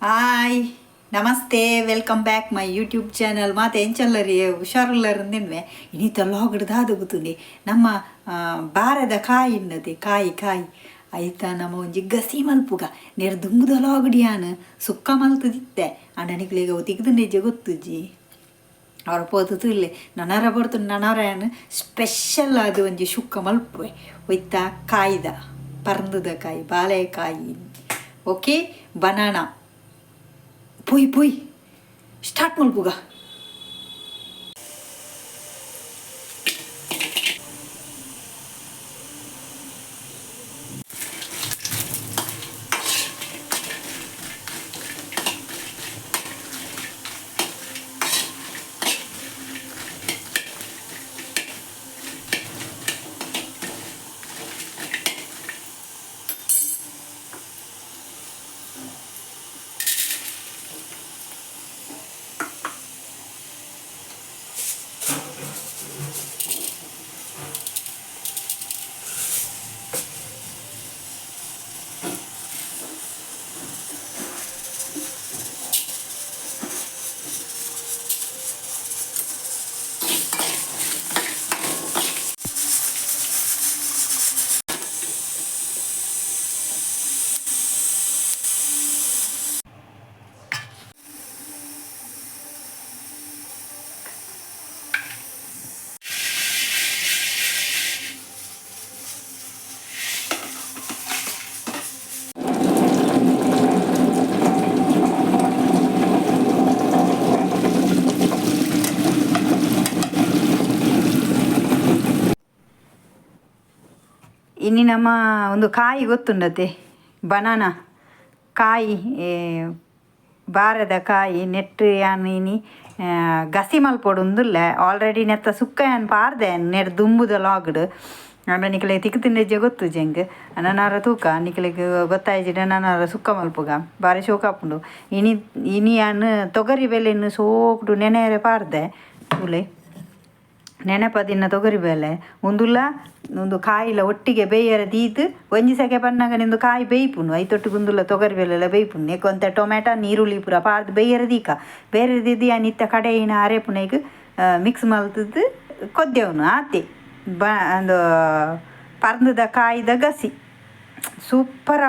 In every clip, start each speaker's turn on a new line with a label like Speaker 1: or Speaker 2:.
Speaker 1: Hi namaste, welcome back my YouTube channel. ಮಾತೆ ಎಂಚಲ್ಲರಿ ಹುಷಾರುಲ್ಲರಿಂದಿನ್ವೆ ಇನಿತ logged ದಾದ ಗೊತ್ತುಂಡಿ ನಮ್ಮ ಬಾರದ ಕಾಯಿ ಇನ್ನದೆ ಕಾಯಿ ಕಾಯಿ ಐತ ನಮ್ಮ ಒಂಜಿ ಗಸಿ ಮಲ್ಪುಗ ನೇರ್ ದುಂಬುದ ಲಾಗಡಿಯಾನ್ ಸುಕ್ಕ ಮಲ್ತದಿತ್ತೆ. ಅಂಡ ನಿಕ್ಲೆಗ್ ಅವು ತಿಕ್ದುಂಡಿಜ್ಜ ಗೊತ್ತುಜ್ಜಿ. ಅವರ ಪೋತು ತುಲ್ಲೆ ನನರ ಬಡ್ತು ನನರ ಸ್ಪೆಷಲ್ ಅದು ಒಂಜಿ ಸುಕ್ಕ ಮಲ್ಪುವೆ ಒಯ್ತ ಕಾಯ್ದ ಪರ್ಂದದ ಕಾಯಿ ಬಾಳೆಕಾಯಿ. ಓಕೆ, ಬನಾನಾ ಪೊಯ್ ಪೊಯ್ ಸ್ಟಾರ್ಟ್ ಮಲ್ಪುಗ. ಇನ್ನು ನಮ್ಮ ಒಂದು ಕಾಯಿ ಗೊತ್ತುಂಡತೆ, ಬನಾನಾ ಕಾಯಿ, ಬಾರದ ಕಾಯಿ ನೆಟ್ ಯಾನ್ ಇನಿ ಗಸಿ ಮಲ್ಪೊಡು ಉಂದುಲ್ಲೆ. ಆಲ್ರೆಡಿ ನೆತ್ತ ಸುಕ್ಕ ಯಾನ್ ಪಾರ್ದೆ ನೆಟ್ ದುಂಬುದ ಲಾಗ್ಡ್. ಆಂಡ ನಿಕಲೆಗ್ ತಿಕ್ ತಿಂದಿಜ್ಜ ಗೊತ್ತುಜ್ಜಿ ಎಂಕ್. ನನರ ತೂಕ ನಿಕಲೆಗ್ ಗೊತ್ತಾಯ್ಜಿಡ ನನರ ಸುಕ್ಕ ಮಲ್ಪುಗ ಬಾರಿ ಶೋಕ ಆಪುಂಡು. ಇನಿ ಇನಿ ಯಾನ್ ತೊಗರಿ ಬೇಳೆನ್ ಸೋಕುಡು ನೆನೆಯರೆ ಪಾರ್ದೆ. ತೂಲೆ, ನೆನೆಪದಿನ ತೊಗರಿ ಬೇಳೆ ಉಂದುಲ ಉಂದು ಕಾಯಿಲ ಒಟ್ಟಿಗೆ ಬೇಯರೆ ದೀದ್ ಒಂಜಿ ಸೆಕೆ ಬನ್ನಗ ನಿಂದು ಕಾಯಿ ಬೇಯ್ಪುಂಡು. ಐತೊಟ್ಟಿಗೆ ಉಂದುಲ ತೊಗರಿ ಬೇಳೆಲ ಬೇಯ್ಪುಂಡು. ನೆಕ್ ಒಂತೆ ಟೊಮೆಟೊ ನೀರುಳ್ಳಿ ಪೂರ ಪಾಡ್ದ್ ಬೇಯರೆ ದೀಕ. ಬೇರೆ ದೀದ್ ಯಾನ್ ಇತ್ತೆ ಕಡೆಯಿನ ಅರೆಪುನೈಕ್ ಮಿಕ್ಸ್ ಮಲ್ತುದು ಕೊದ್ದೆವುನು ಆತೆ. ಬ ಅಂದು ಪರ್ಂದದ ಕಾಯಿದ ಗಸಿ ಸೂಪರ್.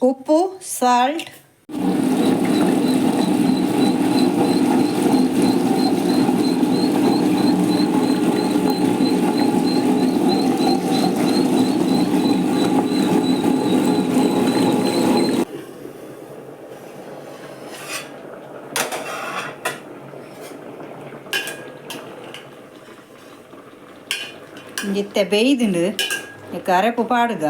Speaker 1: ಉಪ್ಪು, ಸಾಲ್ಟ್. ಇತ್ತೆ ಬೇಯ್ದುಂಡು, ಅರೆಪು ಪಾಡುಗ.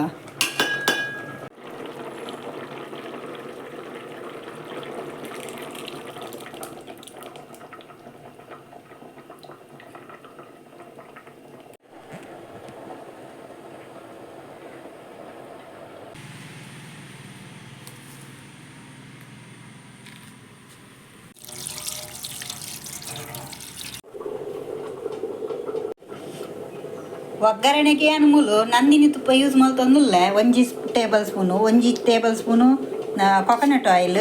Speaker 1: ಒಗ್ಗರಣೆಗೆ ಮೂಲು ನಂದಿನಿ ತುಪ್ಪ ಯೂಸ್ ಮಲ್ತೊಂದುಲ್ಲೆ. 1 tablespoon, 1 tablespoon coconut oil.